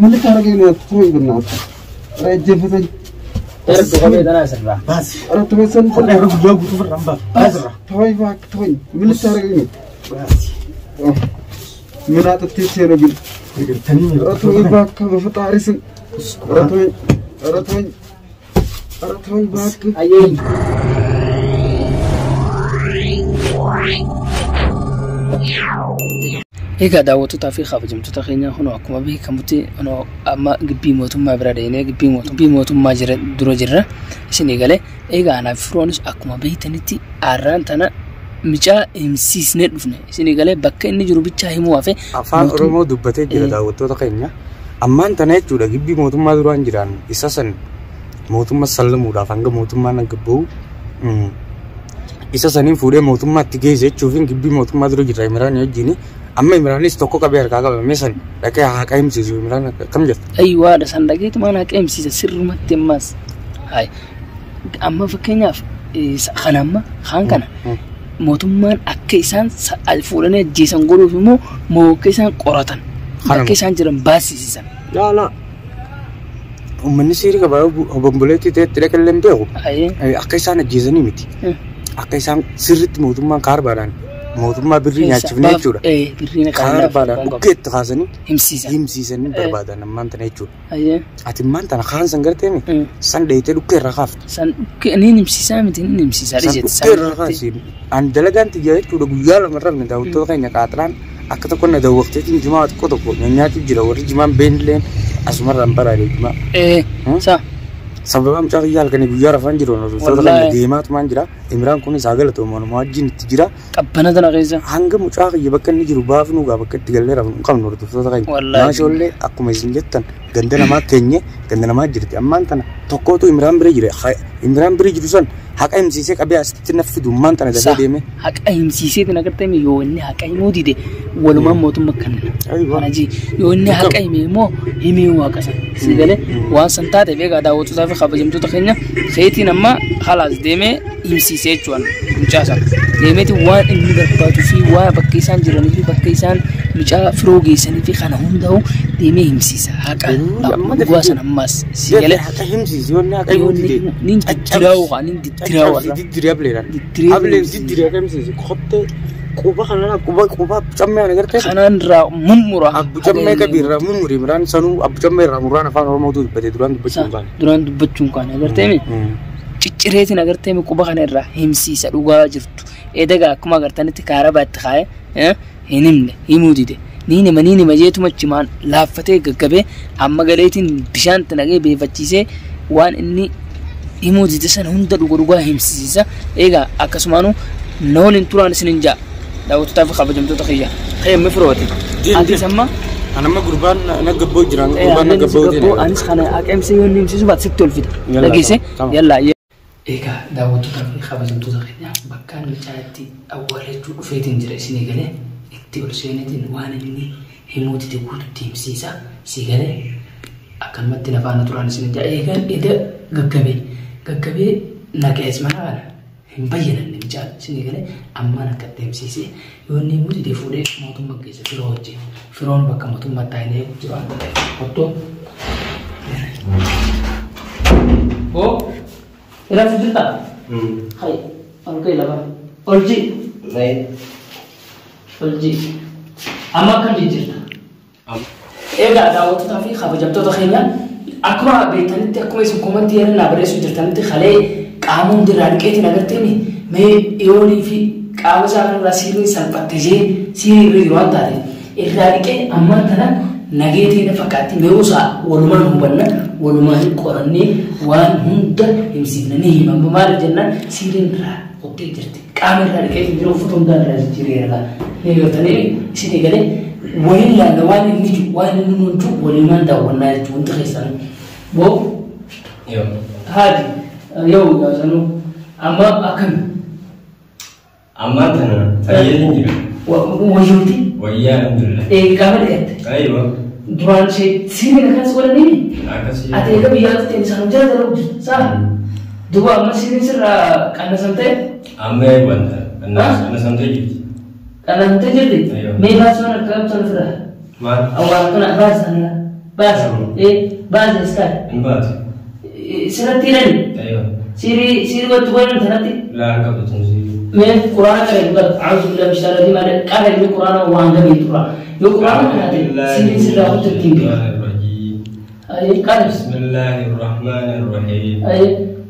ምን ልታደርገኝ ነው? ተወኝ በእናትህ። ኧረ እጄን ፍታኝ። Erga kophee tanaa sirraa. Baasi. ኧረ ተወኝ ሰን- Wallahi yeroo guyyaa guutuu firraan baaf. Baasirra. ተወኝ እባክህ ተወኝ። ምን ልታደርገኝ ነው? Baasi. ምን አጥፍቼ ነው ግን? Gartanii ኧረ ተወኝ እባክህ በፈጣሪ ስም። ኧረ ተወኝ፣ ኧረ ተወኝ፣ ኧረ ተወኝ እባክህ። Ayyee. Egaa daawwattootaa fi kabajamtoota keenya kunoo akkuma beekamutti kunoo amma gibbii mootummaa bira deemnee gibbii mootummaa jira dura jirra isin eegalee egaa anaaf firoonis akkuma beektanitti arraan tana micaa himsiisnee dhufne isin eegalee bakka inni jiru bichaa himuu hafe Afaan Oromoo dubbatee jira daawwattoota keenya. Ammaan tana jechuudha gibbii mootummaa duraan jiran isa san mootummaa sallamuudhaaf hanga mootummaan hanga bahu isa saniin fuudhee mootummaatti geesse jechuuf gibbii mootummaa dura jira Imraan wajjin. Amma Imraanis tokko qabee harkaa qabame san dhaqee haqa himsiisu Imraan akkam jirta? Aywaadha san dhageetumaan haqa himsiisa sirrumatti ammas. Hai amma fakkeenyaaf kan amma kaan kana mootummaan akka isaan fuudhanii ajjeesan godhuuf immoo moo akka isaan qoratan bakka isaan jiran baasisiisan. Laa uummanni siirii qabaa obomboleettii ta'etti dhaqee hin beeku. Akka isaan ajjeesanii miti. Akka isaan sirriitti mootummaan kaarbaadhaan mootummaa birrii nyaachifne jechuudha. Birrii Kaarbaadhaan dhukkeetti kaasanii himsiisan. Himsiisanii barbaadan ammaan tana jechuudha. Ati ammaan tana kaan san gartee san dheeyitee dhukkee irraa kaafte. San dhukkee ni himsiisaa miti ni himsiisaa San dhukkee irraa kaasi. An dalagaan tiyya jechuudha guyyaa lama irra daawwattoota keenya qaaxiraan akka tokko na daawwatteetiin jimaa xiqqoo tokko nyaachuu jira warri jimaan beenilleen asumarraan baraaree jimaa. Sa. Sababa mucaa kiyya halkanii guyyaa rafaan jiru hordoftoota keenya deemaatumaan jira. Imraan kunis haa galatoomu walumaa wajjin itti jira. Qabbana tana keessa. Hanga mucaa kiyya bakka inni jiru baafnu gaa bakka itti gallee rafnu hin qabnu hordoftoota keenya. Maashoollee akkuma isin jettan ganda namaa teenye ganda namaa jirti. Ammaan tana tokkootu Imraan bira jira. Imraan bira jiru san haqa himsiisee qabee asitti na fidu ammaan tana dafee deeme. Haqa himsiiseetiin agartee yoo inni haqa himuu dide walumaan mootummaa kanneen. Kana ji yoo inni haqa hime immoo himee waaqa san. Si galee waan san taate beekaa daawwattootaa fi kabajamtoota keenya keetiin amma halaas deemee himsiisee jechuudha mucaa sana. Deemeeti waan inni barbaaduu fi waan bakka isaan jiranii fi bakka isaan mucaa firoo geessanii fi kana hundaa'u deemee himsiisa. Haqa dhugaa sana ammas si galee. Haqa himsiisi yoo inni haqa himuu dide. Ni diddiraa waan inni diddiraa waan. Diddirii ableedhaan. Ableen diddirii haqa himsiisi kottee quba kanaan quba quba cammee ana gartee. Kanaan irraa mummura. Abbu cammee qabii irraa mummuri Imraan sanuu abbu cammee irraa muraan afaan Oromootu dubbate duraan dubbachuu hin kaane. Duraan dubbachuu hin kaane agartee mi? Ciccireetiin agartee mi quba kana irraa himsiisa dhugaa jirtu. Edagaa akkuma agartanitti kaarabaa itti kaa'ee hin himne himuu dide. Ni nima jeetuma chimaan laaffatee gaggabee amma galeetiin bishaan itti naqee beefachiisee waan inni himuu dide sana hunda dhuga dhugaa himsiisa. Egaa akkasumaanuu na waliin turaan isin hin ja'a. Daawwattootaa fi kabajamtoota kiyya. Kee firooti. Atis amma Anamma gurbaan na gabboo jira. Gurbaan na gabboo jira. Anis kana haqeemsee yoo inni himsiisu baate sitti ol fida. Dhageesse yallaa. Egaa daawwattootaa fi kabajamtoota keenya bakka mucaa itti awwaalachuu dhufeetiin jira isin eegalee itti ol seeneetiin waan inni himuu dide guututti himsiisa si galee akkanumatti nafaana turaan isin hin ja'a. Eegaan eda gaggabee gaggabee naqees mana kana hin bayyananne mucaan isin eegalee ammaan akka itti himsiisee yoo inni himuu dide fuudhee mootummaa keessa firoo wajjin firoon bakka mootummaa taa'ee jiru qottoo. Hoo Ila jirta? Hai, ol ka'e lama. Ol ji. Ol ji. Amma akkam jijjiirta? Egaa daawwattootaa fi kabajamtoota keenya akkuma beektanitti akkuma isin komantii yeroo naa barreessuu jirtanitti kalee qaama hundirraa dhiqeetiin agarteemi mee yoonii fi qaama isaa kanarraa siiriin salphatte jee siirii irra jiru waan taateef irraa dhiqee ammaan tana nageetiin fakkaatti mee'uusaa walumaan hubanna walumaan qorannee waan hunda himsiifna ni himama maaliif jennaan siiriin irraa qottee jirti qaama irraa dhiqeetiin jiru uffata hundaa irraa jijjiireera ni gartanii isin eegalee waliin laalla waan inni jiru waan inni nuun jiru walumaan daawwannaa jechuun hundi keessan boo haati yoo gaasanuu amma akkami Ammaan tana fayyadin jira. Wayyooti. Wayyaa alhamdulillah. Qaama dhiqatte. Aywa. Duraan siiriin akkas godhanii Akkasii. ati eega biyyaa dhufteen isaan jala jala hojjetu saa duuba amma siiriin sirraa qannasamtee Amma wanta qannasamtee jirti. qannasamtee jirti Aywa. mee baasuun akka qabsan ofirraa Maal? awwaal kana baasanirra Baasi. Baasi iskaal. Hin baatu. Sirratti hidhani. Aywa. Siirii gochuu godhan sanatti. Laa hin qabdu tun siirii. Mee quraana kana dubbatu a'uuzu billahi min shaytaani rajiim qara inni quraana waan gamee tura. Yoo quraana kana ta'e siiriin sirraa kutte ittiin beeku. Ayyee qara. Bismillahirrahmanirrahiim. Ayyee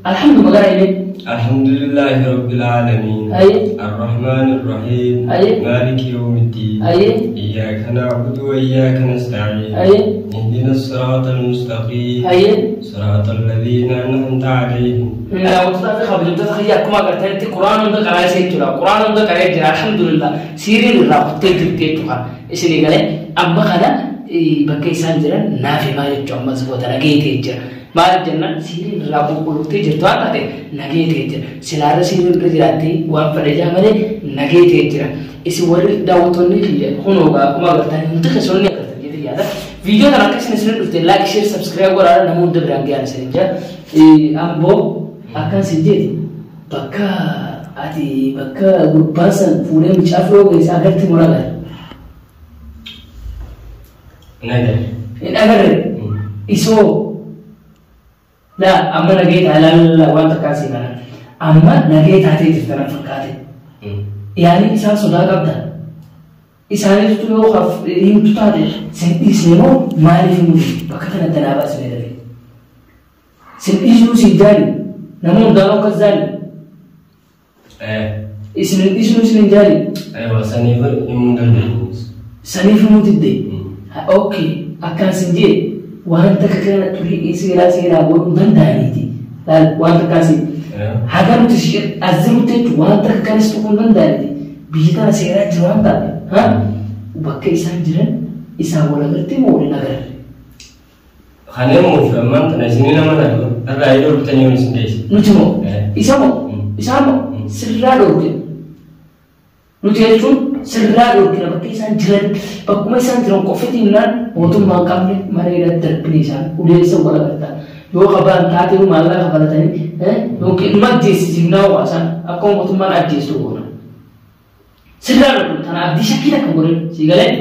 alhamdu magara illee. Alhamdulillahi rabbil aalamiin. Ayyee. Arrahmanirrahiim. Ayyee. Maaliki yawmiddiin. Ayyee. Iyyaaka na'budu wa iyyaaka nasta'iin. Ayyee. Ihdina siraatal mustaqiim. Ayyee. Siraatal laziina an'amta alayhim. Daawwattoota fi kabajamtoota kiyya akkuma agartanitti quraana hunda qara'ee jechuudha. Quraana hunda qara'ee jira alhamdulillah. Siiriin irraa kuttee jirti jechuudha. Isinii galee amma kana bakka isaan jiran naaf himaa jechuudha. Ammas booda nageetee jira. Maal jennaan siiriin irraa qulqulluuttee jirtu waan taate nageetee jira. Silaarra siiriin irra jiraattee waan fedhe jaa malee nageetee jira. Isin warri daawwattoonni kiyya kunoo akkuma agartan hundi keessonni agartan jedhee yaada. Viidiyoo kana akka isin isin dhufte like share subscribe godhaa nama hunda biraan gahaan isin jira. Amboo akkan isin jeeti bakka ati bakka gurbaan san fuudhee mucaa firoo geesse agarti moo agarre? Nagaa. Hin agarre. Isoo laa amma nagee taa laala waan takkaa si kana. Amma nagee taatee jirta na fakkaate. Yaani isaan sodaa qabda. Isaaniitu yoo himtu taate sin dhiisne moo maaliif himu bakka kanatti naa baasnee darbe. Sin dhiisnuu siin jaali. Nama hundaa akkas jaali. Isin hin dhiisnuu isin hin jaali. Aywa saniif himuu dandeenyu. Saniif himuu didde. Okay akkaan sin jee waan takka kana turii seeraa seeraa godhuu danda'aniiti. Waan takkaa sin haga nuti as jirutti jechuun waan takka kanas tuquu hin danda'aniiti. Biyyi tana seeraa jiru waan taate bakka isaan jiran isaan wal agartee moo waliin agarre? Kanneen muuf ammaan tana isinii nama naqu irraa yoo bitanii yoo isin geesse. Nuti moo? Isa moo? Isaan moo? Sirraa dhoorkina. Nuti jechuun sirraa dhoorkina bakka isaan jiran bakkuma isaan jiran qofti himnaan mootummaa hin qabne mana irratti darbine isaan uleessa wal agartaa. Yoo qabaan taatee maallaqa kafalatanii yookiin dhuma ajjeesisiifnaa hawaasaan akkuma mootummaan ajjeestu goona. Sirraa dhoorkina tana abdii shakkii takka godhin sii galee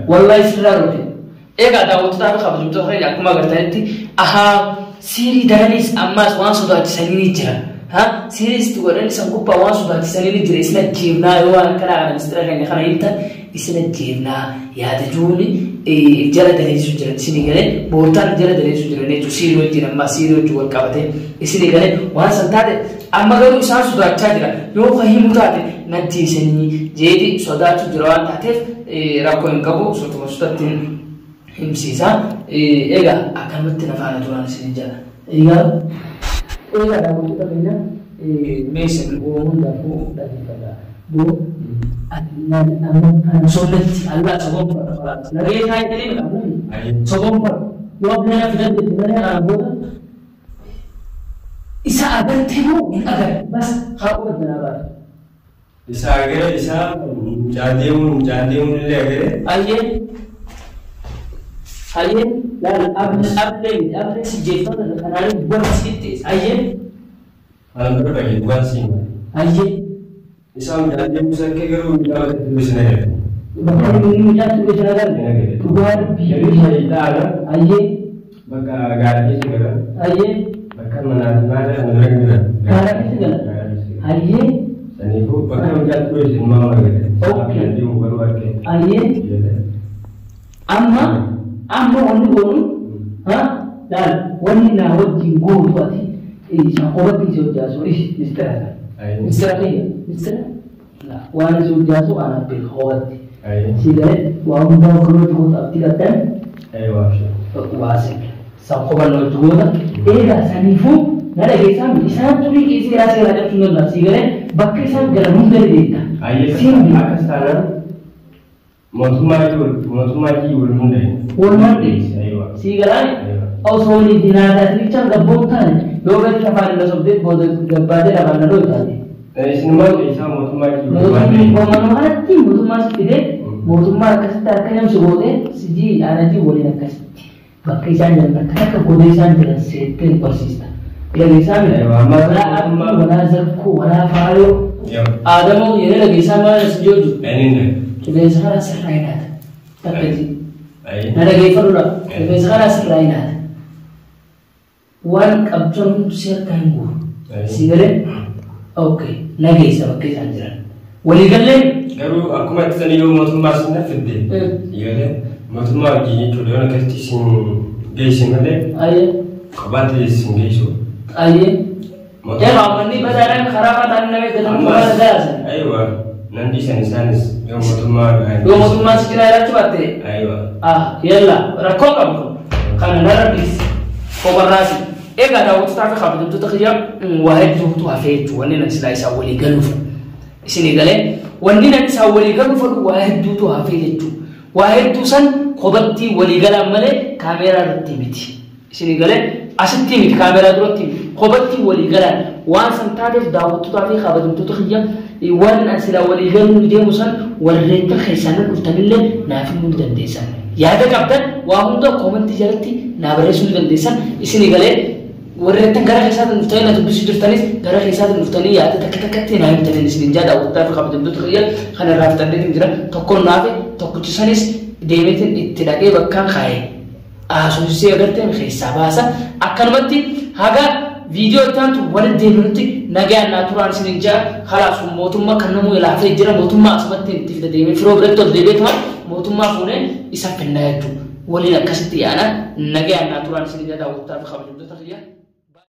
wallahi sirraa dhoorkina. Egaa daawwattootaa fi kabajamtoota keenya akkuma agartanitti ahaa siirii daraniis ammaas waan sodaachisanii ni jira. Siirii itti godhan isan gubbaa waan sodaachisanii ni jira. Isin ajjeefnaa yoo waan akkanaa kana mistira keenya kana himtan isin ajjeefnaa yaada juuni jala daleessuu jiran isinii galee boortaan jala daleessuu jiran jechuudha. Siirii wajjin ammaa siirii wajjin wal qabatee isinii galee waan san taate amma garuu isaan sodaachaa jira. Yoo kan himu taate najjeesanii jeeti sodaachuu jira waan taateef rakkoo hin qabu sotuma sotatti himsiisa. Egaa akkanumatti na faana turan isin jala. Egaa daawwattoota keenya meeshaan uumamuun daakuu dhaggeeffata. Boo amma soonnatti allaa soboon fara. Nagee taa'ee jedhee soboon fara. Yoo abdii fidan jette malee kana booda isa agartee moo hin agarre bas haa quba danaa baatu. Isa agaree isaa mucaa deemuun illee agaree. Ayyee. Ayyee laal ablee si jeeffata kanaan dhugaan sitti ayyee. Anaan bira dhagee dhugaan siin. Ayyee. Isaa mucaa deemuu sakkee garuu mucaa bakka itti dhufe agarre. Bakka inni mucaa itti dhufe agarre. Dhugaa dubbii. Yeroo ishee ta'an. Ayyee. Bakka gaara keessa galan. Ayyee. Bakka manaa fi maala kana bira galan. Gaara keessa galan. Ayyee. Saniifuu bakka mucaa itti dhufe maama agarre. Okay. Deemuu garuu argee. Ayyee. Amma wanni goonu laal wanni naa wajjin gootu ati isaan qofatti si hojjaasu mistira mistira kiyya mistira waan si hojjaasu ana beeku qofatti si galee waa hundaa akka hojii goota abdii qabdan waase san qofa na hojii goota eegaa saniifuu na dhageessaa isaan turii keessi seeraa seeraa cabsuu danda'a si galee bakka isaan galan hunda ni beekta. Siin akkas taanaan mootummaa wal hundaa'e. Walumaan deebise. Sii galaan osoo ni dinaataa gabboon taane yoo gadi lafaan irra sobdee booda gabbaatee lafaan na dhooytaate. Isinumaan isaa mootummaa Mootummaa kanatti mootummaa si fidee mootummaa akkasitti akka namsu gootee sijii aanajii waliin akkasitti bakka isaan jiran bakka takka godee isaan jiran seettee barsiista. Dhageessaa miti. Walaa abdii walaa zakkoo walaa faayoo. Aadamoo yeroo dhageessaa maal as jooju? Qilleensa karaa sirraa hinaata. Takka ji. Na dhageeffadhuudha. Rifeensa kana asirraa hin haala. Waan qabdan si harkaa hin guuru. Si galee? Okay. Nageessa bakka isaan jiran. Waliigallee? Garuu akkuma itti yoo mootummaa sin fidde. Galee mootummaa wajjin jechuudha yoo akkasitti sin geesse malee. Ayyee. Kophaatti sin geessu. Ayyee. Egaa uummanni badaadhaan karaa baadhaan nama eeggatan kophaa daasan. Aywa. Nan dhiisan isaanis yoo mootummaa. Yoo mootummaan si cinaa jiraachuu baatte. Aywa. Ah yalla rakkoo qabu kana narra dhiisi kobarraasi. Egaa daawwattoota fi kabajamtoota kiyya waa hedduutu hafee jechuudha wanni nan silaa isaan walii galuuf. Isinii galee wanni nan isaan walii galuuf waa hedduutu hafee jechuudha. Waa hedduu san kophatti walii galaan malee kaameeraa irratti miti. Isinii galee asitti miti kaameeraa duratti miti kophatti walii galaan waan san taateef daawwattootaa fi kabajamtoota kiyya waan an silaa walii galuu deemu san warreetta keessaan dhuftanillee naaf himuu ni dandeessan. Yaada qabdan waa hunda koomentii jalatti naa barreessuu ni dandeessan. Isinii galee warreettan gara keessaatiin dhuftanii na dubbisuu jirtanis gara keessaatiin dhuftanii yaada takka takkatti naa himtaniin isiniin jaa daawwattoota fi kabajamtoota kiyya kana irraa fixanneetiin jira. Tokkoon naafe tokkichisanis deemeetiin itti dhaqee bakkaan kaa'e. Haasofsiisee agarteen keessaa baasa. Akkanumatti haga viidiyoo itti aantu walitti deebinutti nagaan naa turaan isiniin jaa kalaas mootummaa kan namuu laafee jira mootummaa asumatti itti fida deemee firoo biratti ol deebi'ee turan mootummaa fuunee isa finnaa jechuudha. Waliin akkasitti yaana nagaan naa turaan isiniin jaa daawwattoota fi kabajamtoota kiyya.